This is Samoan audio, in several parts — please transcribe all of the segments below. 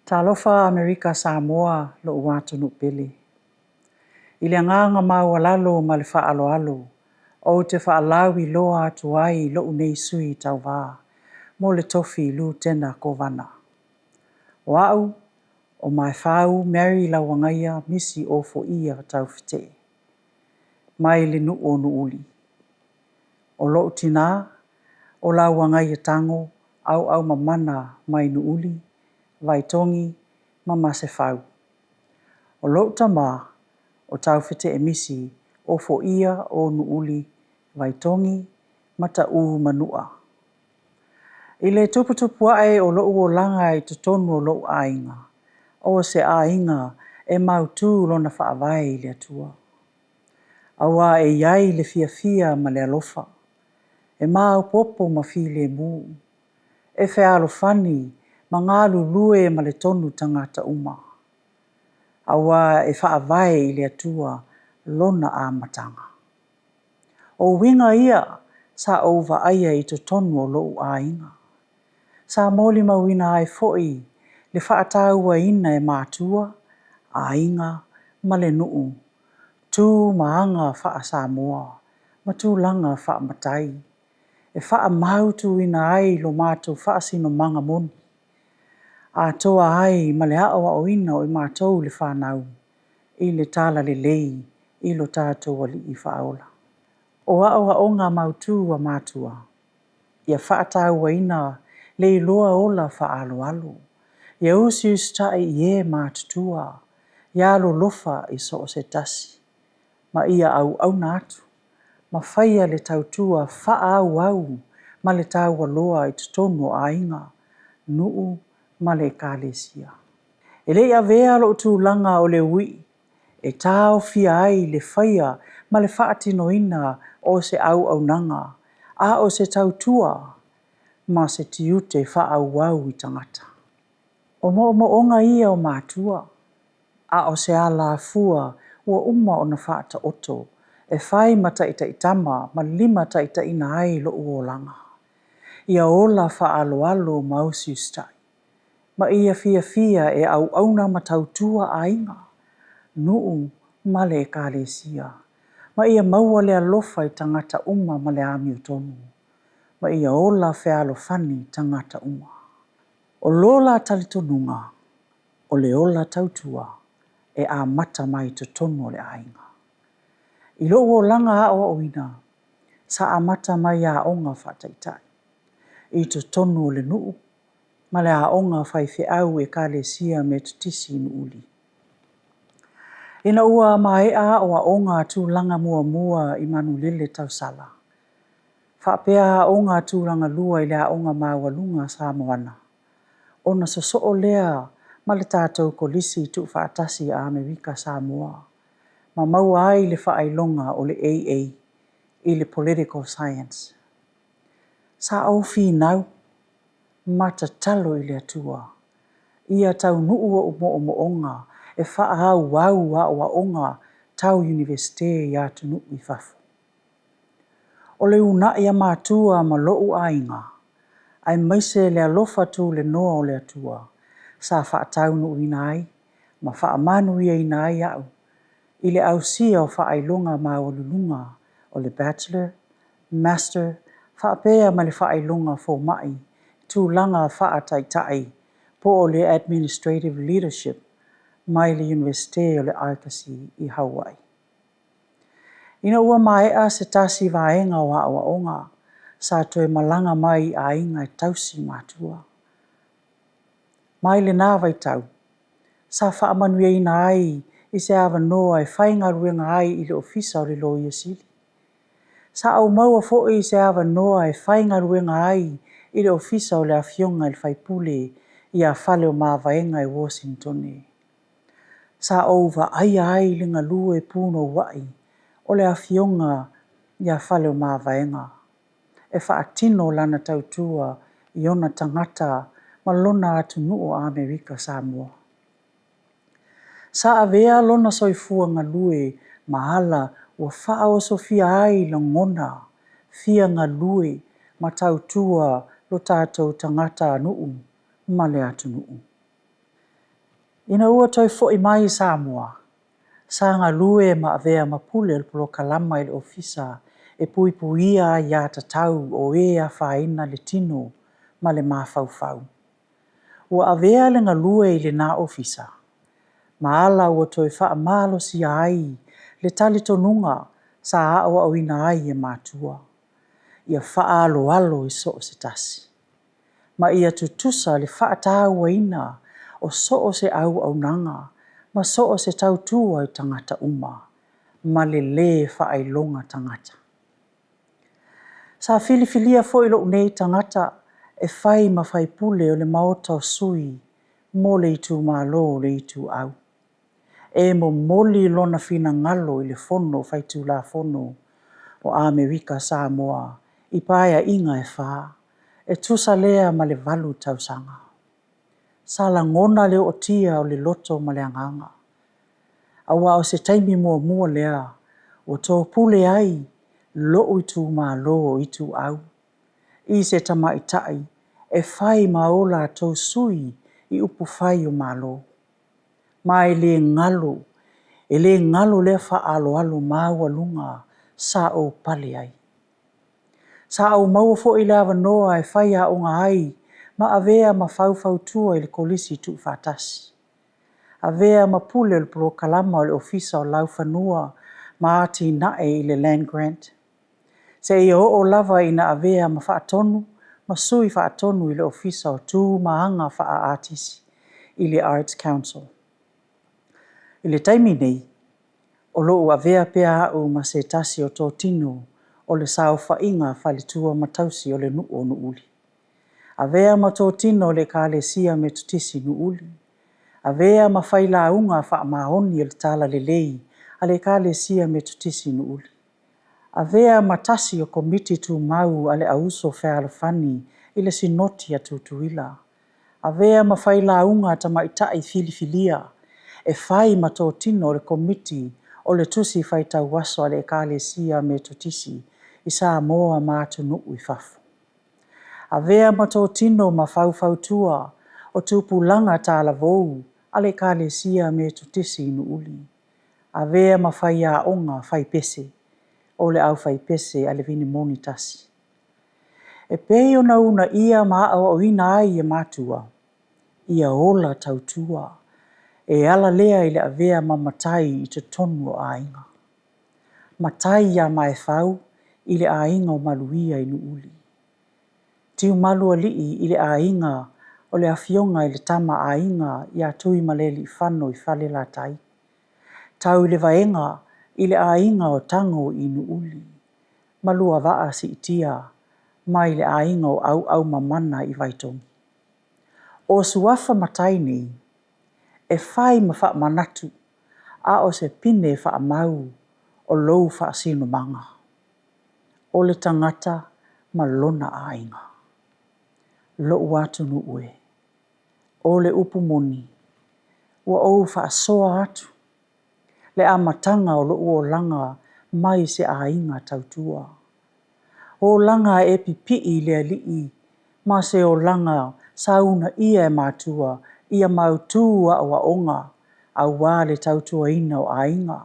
Talofa Amerika Samoa lo'u atunuu pele. I le agaga maualalo ma le faaaloalo, ou te faalauiloa atu ai i lo'u nei sui tauva mo le tofi Lutena Kovana. O a'u, o Maefau Mary Lauagaia Misi Ofoia Taufetee, mai le nuu o Nuuuli. O lo'u tinā, o Lauagaia Tago Auaumamana mai Nuuuli, Vaitogi ma Masefau. O lo'u tamā, o Taufetee Misi Ofoia o Nuuuli, Vaitogi ma Taʻū ma Nuʻa. I le tuputupu aʻe o loʻu olaga i totonu o loʻu ʻaiga, o se ʻaiga e mautū lona faavae i le Atua. Auā e i ai le fiafia ma le alofa, e maopoopo ma filemu, e fealofani ma galulue ma le tonu tagata uma. Auā e faavae i le Atua lona amataga. O uiga ia sa ou vaaia i totonu o lo'u aiga. Sa molimauina ai foi le faatauaina e matua, aiga ma le nuu, tu ma aga faa-Samoa ma tulaga faamatai, e faamautuina ai lo matou faasinomaga moni, atoa ai ma le aoaoina o i matou le fanau i le talalelei i lo tatou Alii Faaola. O aoaoga mautu a matua, ia faatauaina le iloa ola faaaloalo, ia usiusita'i i e matutua, ia alolofa i so o se tasi, ma ia auauna atu, ma faia le tautua faaauau ma le taualoa i totonu o aiga, nuu ma le Ekalesia. E le i avea lo'u tulaga o le ui'i e taofia ai le faia ma le faatinoina o se auaunaga a o se tautua ma se tiute faaauau i tagata. O moomooga ia o matua, a o se alafua ua uma ona faataoto e fai ma taitaitama ma limataitaiina ai lo'u olaga. Ia ola faaaloalo ma usiusita'i, ma ia fiafia e auauna ma tautua aiga, nuu ma le Ekalesia, ma ia maua le alofa i tagata uma ma le amiotonu, ma ia ola fealofani tagata uma. O lo la talitonuga, o le ola tautua e amata mai i totonu o le aiga. I lo'u olaga aoaoina, sa amata mai i aoga faataitai, i totonu o le nuu ma le aoga faifeau Ekalesia Metotisi i Nuuuli. Ina ua maea aoaoga tulaga muamua i Manulele tausala, faapea aoga tulaga lua i le Aoga Maualuga a Samoana, ona sosoo lea ma le tatou Kolisi Tuufaatasi a Amerika Samoa, ma maua ai le faailoga o le AA i le Political Science. Sa ou finau ma tatalo i le Atua ia taunuu oʻu moomooga e faaauau aoaoga tau Iunivesite i atunuu i fafo. O le uunai a matua ma lo'u aiga, aemaise le alofa tulenoa o le Atua, sa faataunuuina ai ma faamanuiaina ai a'u i le ausia o faailoga maualuluga o le Bachelor, Master, faapea ma le faailoga fomai tulaga faataitai po o le Administrative Leadership mai le Iunivesite o le Argosy i Hawaii. Ina ua maea se tasi vaega o aoaoga, sa toe malaga mai i aiga e tausi matua. Mai lenā vaitau, sa faamanuiaina ai i se avanoa e faigaluega ai i le Ofisa o le Loia Sili. Sa ou maua foi i se avanoa e faigaluega ai i le Ofisa o le Afioga i le Faipule ia Faleomavaega i Washingtone. Sa ou vaaia ai le galue punouaʻi o le Afioga ia Faleomavaega e faatino lana tautua i ona tagata ma lona atunuu o Amerika Samoa. Sa avea lona soifua galue ma ala ua faaosofia ai lagona fia galue ma tautua lo tatou tagatanuu ma le atunuu. Ina ua toe foi mai i Samoa, sa galue ma avea ma pule o le polokalama i le ofisa e puipuia aiatatau o e afaina le tino ma le mafaufau. Ua avea le galue i lena ofisa, ma ala ua toe faamalosia ai le talitonuga sa aoaoina ai e matua, ia faaaloalo i so o se tasi, ma ia tutusa le faatauaina o so o se auaunaga ma so o se tautua i tagata uma, ma le lē faailoga tagata. Sa filifilia foi lou nei tagata e fai ma faipule o le Maota o Sui mo le itumalo o le Ituau, e momoli lona finagalo i le Fono Faitulafono o Amerika Samoa i paeaiga e fa, e tusa lea ma le valu tausaga. Sa lagona le ootia o le loto ma le agaga, aua o se taimi muamua lea ua topule ai lou itumalo o Ituau i se tamaitai e fai ma o latou sui i upufai o Malo. Ma e le galo, e le galo lea faaaloalo maualuga sa ou pale ai. Sa ou maua foi le avanoa e faiaoga ai ma avea ma faufautua i le Kolisi Tuufaatasi. Avea ma pule o le polokalama o le Ofisa o Laufanua ma Atinae i le Land Grant. Seia oo lava ina avea ma faatonu ma sui faatonu i le Ofisa o Tu ma Aga Faa-Atisi i le Arts Council. I le taimi nei, o lo o avea pea au ma se tasi o totino o le saofaiga a faletua ma tausi o le nuu o Nuuuli. Avea ma totino o le Ekalesia Metotisi i Nuuuli. Avea ma failauga faamaoni o le Talalelei a le Ekalesia Metotisi i Nuuuli. Avea ma tasi o Komiti Tumau a le Auuso Fealofani i le Sinoti a Tutuila. Avea ma failauga tamaitai filifilia e fai ma totino o le Komiti o le Tusi Faitauaso a le Ekalesia Metotisi i Samoa ma atunuu i fafo. Avea ma totino ma faufautua o tupulaga talavou a le Ekalesia Metotisi i Nuuuli. Avea ma faiaoga faipese o le aufaipese a le vinimoni tasi. E pei ona uunaia ma aoaoina ai e matua, ia ola tautua, e ala lea i le avea ma matai i totonu o aiga. Matai ia Maefau i le aiga o Maluia i Nuuuli. Tiumalualii i le aiga o le afioga i le Tama a Aiga ia Tuimalealiifano i Falelatai. Tauilevaega i le aiga o Tago i Nuuuli. Maluavaa Siitia mai le aiga o Auaumamana i Vaitogi. O suafa matai nei, e fai ma faamanatu, a o se pine faamau o lou faasinomaga. O le tagata ma lona aiga. Lou atunuu e. O le upu moni, ua ou faasoa atu le amataga o lou olaga mai se aiga tautua. Olaga e pipii i le Alii ma se olaga sa uunaia e matua ia mautū aoaoga aua le tautuaina o aiga,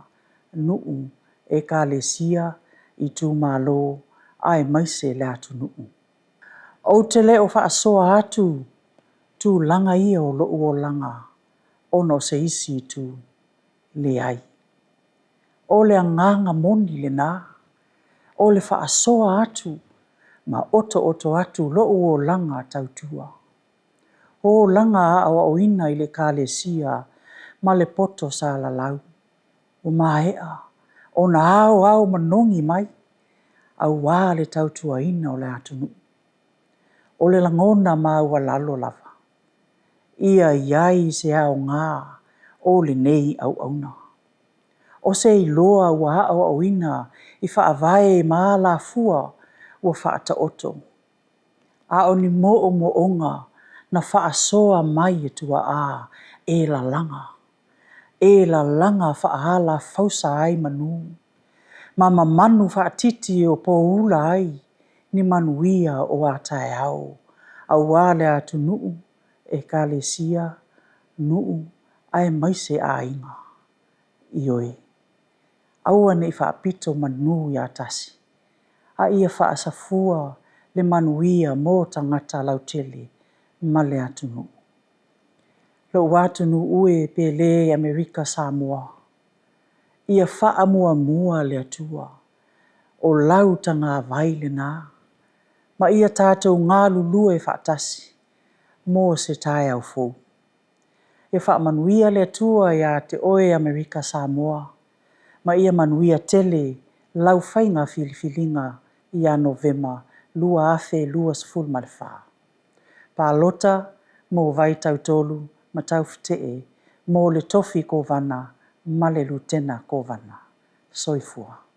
nuu, ekalesia, itumalo aemaise le atunuu. Ou te le o faasoa atu tulaga ia o lou olaga ona o se isi itu. Leai. O le agaga moni lena, o le faasoa atu ma otooto atu lou olaga tautua. Olaga aoaoina i le Ekalesia ma le poto salalau. Ua maea ona aoao manogi mai aua le tautuaina o le atunuu. O le lagona maualalo lava, ia i ai se aoga o lenei auauna. O se iloa ua aoaoina i faavae ma alafua ua faataoto, a o ni moomooga na faasoa mai e tuaa e lalaga, e lalaga faa-alafausa ai manu, ma mamanu faatiti o poula ai ni manuia o a taeao, aua le atunuu, Ekalesia, nuu, aemaise aiga. Ioe. Aua ne i faapito manu ia tasi, a ia faasafua le manuia mo tagata lautele ma le atunuu. Lou atunuu e pele Amerika Samoa, ia faamuamua le Atua, o lau tagavai lena, ma ia tatou galulue faatasi mo se taeao fou. Ia faamanuia le Atua ia te oe Amerika Samoa, ma ia manuia tele lau faiga filifiliga ia Novema 2024. Palota mo Vaitautolu ma Taufetee mo le Tofi Kovana ma le Lutena Kovana. Soifua.